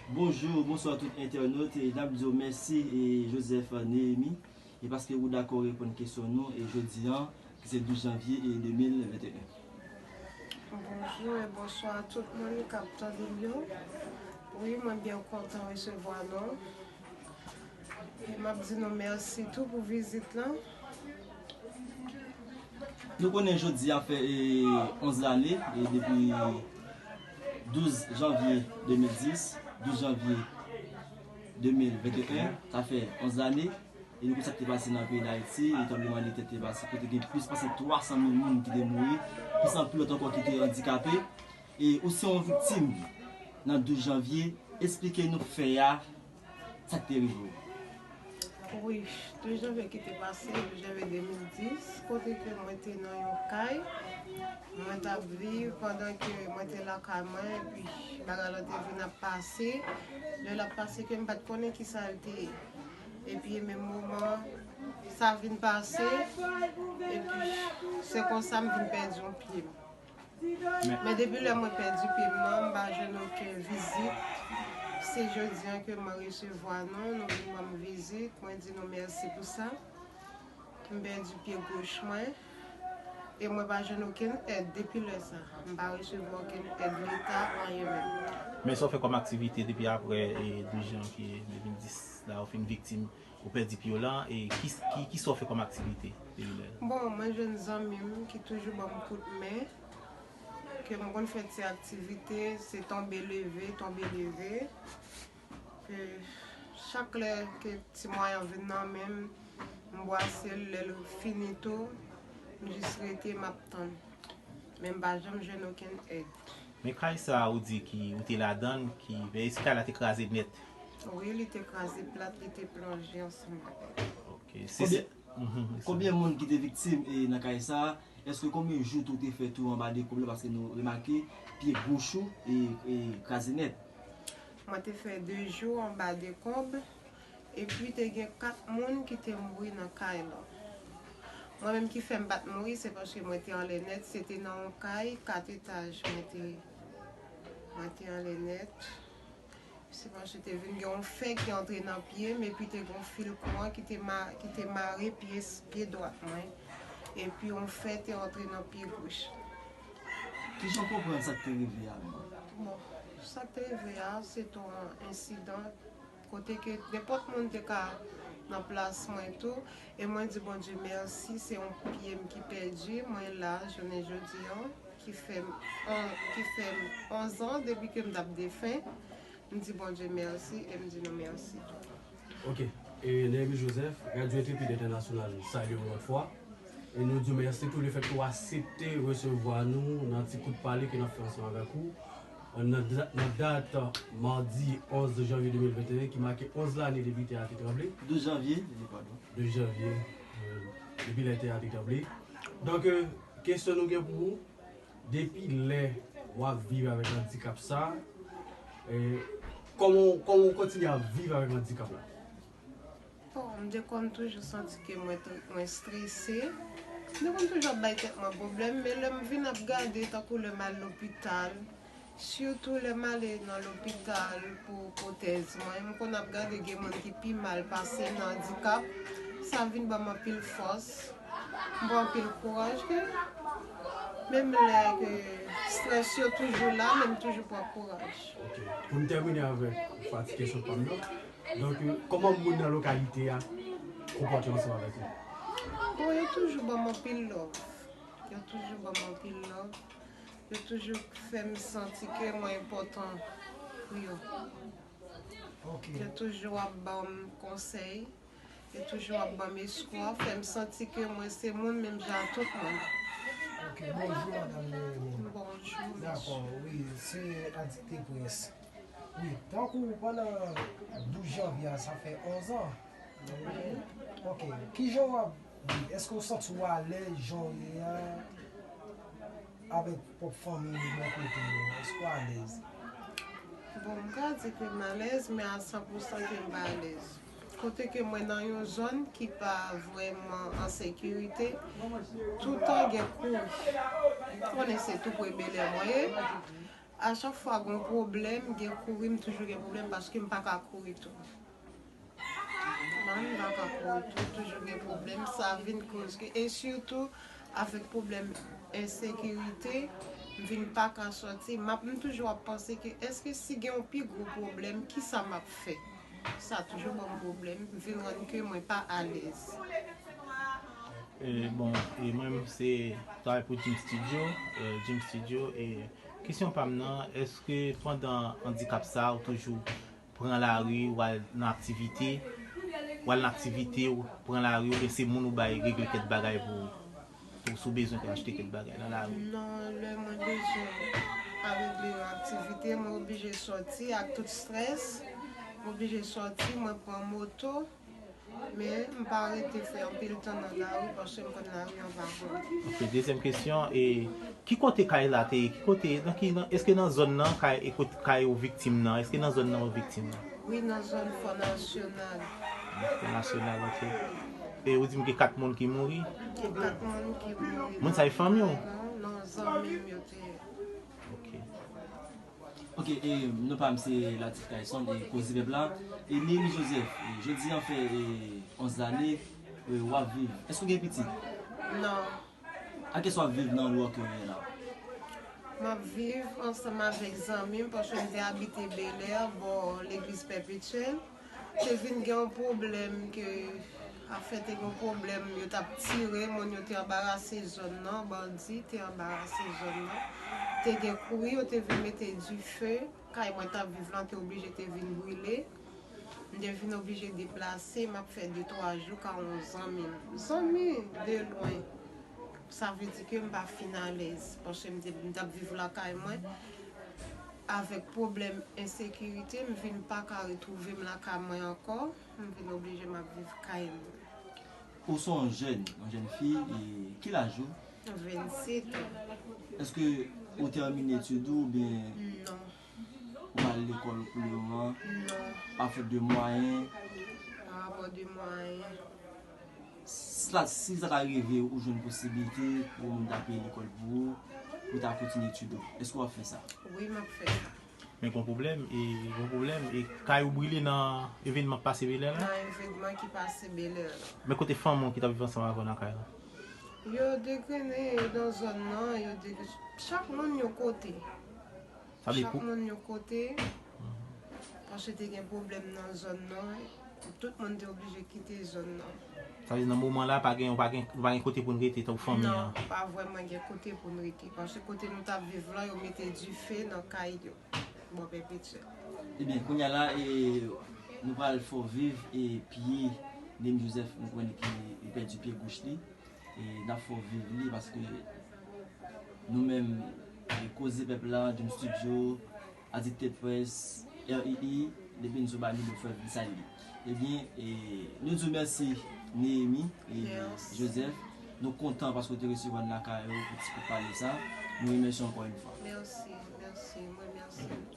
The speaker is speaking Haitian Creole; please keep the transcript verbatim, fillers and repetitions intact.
Bonjou, bonswa tout entènot, e n ap di w mèsi, e Joseph Néhémy, e paske ou dakò reponn kesyon nou, e jodi an, ki se douz janvye, e de mil venteyen. Bonjou e bonswa tout moun k ap tande m yo. Wi, mwen byen kontan resevwa nou. E m ap di nou mèsi tou pou vizit lan. Nou konnen jodi a fè, e, onz lane, e, depi douz janvye de mil dis, douz janvye de mil venteyen, sa fè onz lane, e nou konn sa k te pase nan peyi Dayiti, e tranblemanntè te pase, kote gen plis pase twa san mil moun ki te mouri, plis anpil lòt ankò ki te andikape, e ou se yon viktim nan douz janvye, esplike nou fè a, sa k te rive w. Wi, douz janvye ki te pase, douz janvye de mil dis, kote ke mwen te nan yon kay, mwen t ap viv pandan ke mwen te lakay mwen, epi bagay lan te vin ap pase, lè l ap pase ke m pa t konnen kisa l te ye. Epi menm moman, sa vin pase, epi se konsa m vin pèdi yon pye m. Men depi lè mwen pèdi pye m nan, m pa jwenn okenn vizit. Se jodi an ke mwen resevwa nou, nou vin ban m vizit, mwen di nou mèsi pou sa. M pèdi pye goch mwen, e mwen pa jwenn okenn èd depi lè sa. M pa resevwa okenn èd Leta, anyen menm. Men sa w fè kòm aktivite depi apre, e, douz janvye de mil dis la, ou fin viktim, ou pèdi pye w lan, e ki, ki, ki sa w fè kòm aktivite depi lè? Bon, mwen jwenn zanmi m ki toujou ban m kout men, ke m konn fè ti aktivite, se tonbe leve, tonbe leve. Ke chak lè ke ti mwayen vin nan men m, m bwase l, lè l fini tou, m jis rete, m ap tann. Men m pa janm jwenn okenn èd. Men kay sa a ou di ki ou te ladan l, ki, si kay la te kraze nèt? Wi, li te kraze plat, li te plonje ansanm avè l. Ok, se Konbyen, sa. Mhm, se sa. Konbyen moun ki te viktim, e, nan kay sa a? Èske konbyen jou tou te fè tou anba dekonb la? Paske nou remake pye goch ou, e, e, kraze nèt. Mwen te fè de jou anba dekonb, epi te gen kat moun ki te mouri nan kay lan. Mwen menm ki fè m pa t mouri, se paske mwen te anlè nèt, se te nan yon kay, kat etaj, mwen te, mwen te anlè nèt. Se paske te vin gen yon fè ki antre nan pye m, epi te gen yon fil kouran ki te ma-, ki te mare pye, pye dwat mwen. Epi yon fè te antre nan pye goch. Kijan w konprann sa k te rive a menm? Bon, sa k te rive a, se te yon ensidan kote ke nenpòt moun te ka nan plas mwen tou. E mwen di Bondye mèsi, se yon pye m ki pèdi, mwen la, jounen jodi an, ki fè m on-, ki fè m onz an depi ke m t ap defen. M di Bondye mèsi e m di nou mèsi tou. Ok. E Néhémy Joseph, Radyo Entrepid Entènasyonal salye w yon lòt fwa. E nou di w mèsi tou lefètke w aksepte resevwa nou nan ti kout pale ke n ap fè ansanm avèk ou. Nan da-, nan dat madi onz janvye de mil venteyen ki make onz lane depi tè a te tranble. Douz janvye, e, padon. Douz janvye, e, depi lè tè a te tranble. Donk, e, kesyon nou gen pou ou, depi lè w ap viv avèk andikap sa, e, kòman, kòman w kontinye ap viv avèk andikap la? Bon, m te konn toujou santi ke mwen t-, mwen strese. M te konn toujou ap bay tèt mwen pwoblèm, men lè m vin ap gade, tankou lè m al lopital, sitou lè m ale nan lopital pou pwotèz mwen, m konn ap gade gen moun ki pi mal pase m nan andikap. Sa vin ban m anpil fòs. M pran anpil kouraj ke menm lè ke strès yo toujou la, men m toujou pran kouraj. Ok. Pou n tèmine avèk pati kesyon pa m nan, donk, kòman moun nan lokalite a konpòte yo ansanm avèk ou? Bon, yo toujou ban m anpil love. Yo toujou ban m anpil love. Yo toujou fè m santi ke mwen enpòtan pou yo. Ok. Yo toujou ap ban m konsèy. Yo toujou ap ban m espwa, fè m santi ke mwen se moun menm jan ak tout moun. Ok, bonjou, madanm Néhémy. Bonjou, mesye. Dakò, wi, se Adikte Prince. Wi, tankou pandan douz janvye a, sa fè onz an. Ok, kijan w ap viv? Èske w santi w alèz jan w ye a? Avèk pwòp fanmi w bò kote w, èske w alèz? Bon, m ka di ke m alèz, men a san pou san ke m pa alèz. Kote ke mwen nan yon zòn ki pa vrèman an sekirite, toutan gen kouri. Ou konnen se tou pre Bèlè mwen ye. A chak fwa gen pwoblèm, gen kouri, m toujou gen pwoblèm paske m pa ka kouri tou. Mwen menm m pa ka kouri tou, toujou gen pwoblèm, sa vin koz ke, e sitou avèk pwoblèm ensekirite, m vin pa ka sòti. M ap, m toujou ap panse ke èske si gen yon pi gwo pwoblèm, kisa m ap fè? Sa toujou ban m pwoblèm, m vin rann ke mwen pa alèz. E, bon, e mwen menm se travay pou Jim Studio, e, Jim Studio, e kesyon pa m nan, èske pandan andikap sa ou toujou pran lari, w al nan aktivite, w al nan aktivite, ou pran lari, oubyen se moun ou bay regle kèk bagay pou ou, pou si w bezwen achte kèk bagay nan lari? Non, lè mwen bezwen al regle yon aktivite, mwen oblije sòti ak tout strès, mwen oblije sòti, mwen pran moto, men m pa rete fè anpil tan nan lari paske m konn lari an pa bon. Ok, dezyèm kesyon, e ki kote kay la te ye? Ki kote, nan ki, nan, èske nan zòn nan, kay, e kot, kay ou viktim nan, èske nan zòn nan ou viktim nan? Wi, nan zòn Fò Nasyonal. Fò Nasyonal, ok. E ou di m gen kat moun ki mouri? Gen kat moun ki mouri. Moun sa e fanmi w? Non, non, zanmi m yo te ye. Ok. Ok, e non pa m se Latif Kayson, e Koze Pèp la. E Néhémie Joseph, e jodi an fè e onz lane, e w ap viv. Èske w gen pitit? Non. Ak kiyès w ap viv nan lwa ke w ye la? M ap viv ansanm avèk zanmi m paske m te abite Belè bò legliz Pèpetyèl. Te vin gen yon pwoblèm ke, anfen, te gen yon pwoblèm, yo t ap tire moun, yo te anbarase zòn nan, bandi te anbarase zòn nan. Te gen kouri, yo te vin mete dife, kay mwen t ap viv lan te oblije te vin brile. M te vin oblije deplase, m ap fè de twa jou ka yon zanmi m. Zanmi de lwen. Sa vle di ke m pa fin alèz, paske m te, m t ap viv lakay mwen. Avèk pwoblèm ensekirite, m vin pa ka retwouve m lakay mwen ankò. M vin oblije m ap viv kay mwen. Ou se yon jèn, yon jèn fi, e ki laj ou? Vennsèt an. Èske ou tèmine etid ou oubyen Non, ou pa al lekòl pou le moman? Non. Pa fòt de mwayen? Pa rapò de mwayen. Si la, si sa ta rive ou jwenn posiblite pou moun ta peye lekòl pou ou, pou ta kontinye etid ou, èske w ap fè sa? Wi, m ap fè sa. Men gon pwoblèm, e gon pwoblèm, e kay ou brile nan evènman k pase Belè la? Nan evènman ki pase Belè la. Men kote fanmi w ki t ap viv ansanm avè w nan kay la? Yo degrene, yo nan zòn nan, yo degrene. Chak moun yon kote. Sa vle Chak pou moun yon kote. Paske te gen pwoblèm nan zòn nan. Tout moun te oblije kite zòn nan. Sa vle di nan moman la, pa gen, pa gen, pa gen kote pou n rete, tankou fanmi Non, an. Pa vrèman gen kote pou n rete. Paske kote nou t ap viv lan, yo mete dife nan kay yo. Bò Pèpetyèl. Ebyen, kounye a la, e, nou pral fè w viv e pye Néhémie Joseph, nou konnen ki li pèdi pye goch li. E n ap fè w viv li paske nou menm, e, Koze Pèp la, Dream Studio, Addict Press, R I I, depi n sou ba nou, nou fè l vin sal li. Ebyen, e, nou di w mèsi, Néhémie e Mèsi. Joseph. Nou kontan paske w te resevwa n lakay ou pou ti kout pale sa. Nou remèsye w ankò yon fwa. Mèsi, mèsi, mwen mèsi.